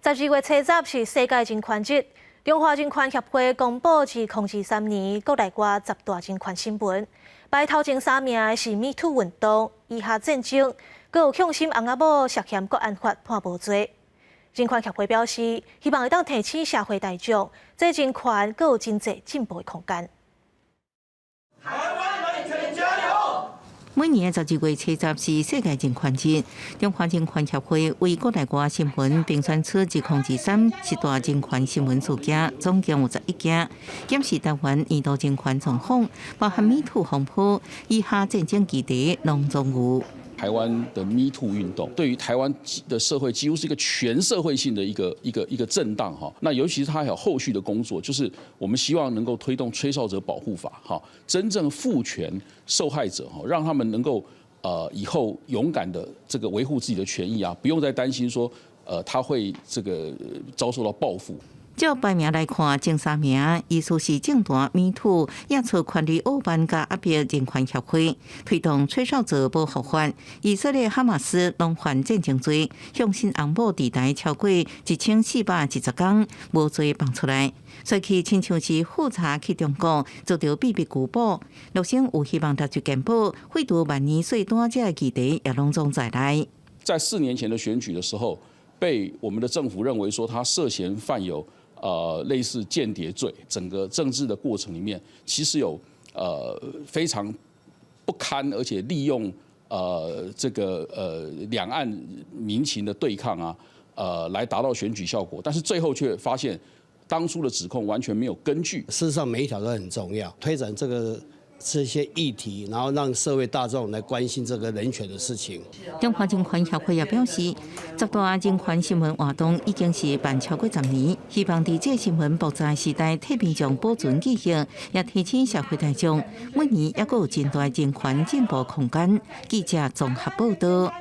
12月初十是世界人權日，中華人權協會公布2023年國內外十大人權新聞，排頭前三名的是 MeToo 運動、以哈戰爭，閣有向心翁仔某涉嫌國安法判無罪。人權協會表示，希望會當提醒社會大眾，這人權閣有真濟進步的空間。台灣人權加油！每年12月初十是世界人權日，中華人權協會為國內外新聞評選出2023十大人權新聞事件，總共有11件，檢視台灣年度人權狀況，包含 MeToo 風波、以哈戰爭議題，攏總有。台灣的 MeToo 運動對於台灣的社會幾乎是一個全社會性的一個震盪哈。那尤其是它還有後續的工作，就是我們希望能夠推動吹哨者保護法哈，真正賦權受害者哈，讓他們能夠以後勇敢的這個維護自己的權益啊，不用再擔心說他會這個遭受到報復。照排名來看，前三名依次是政壇 MeToo、亞洲權力傲慢佮壓迫人權協會推動吹哨者保護法，以色列哈馬斯攏犯戰爭罪，向心翁某佇台超過1410工無罪放出來，所以親像是富察去中國遭著秘密拘捕，陸生有希望奪取健保，廢除萬年稅單這個議題也攏總在內。在4年前的選舉的時候，被我們的政府認為說他涉嫌犯有類似間諜罪，整個政治的過程裡面，其實有非常不堪，而且利用這個兩岸民情的對抗啊，來達到選舉效果，但是最後卻發現當初的指控完全沒有根據。事實上，每一條都很重要，推展這些議題，然後讓社會大眾來關心這個人權的事情。中華人權協會也表示，十大人權新聞活動已經是辦超過10年，希望佇這個新聞爆炸時代，替民眾保存記憶，也提醒社會大眾，每年猶閣有真大人權進步空間。記者綜合報道。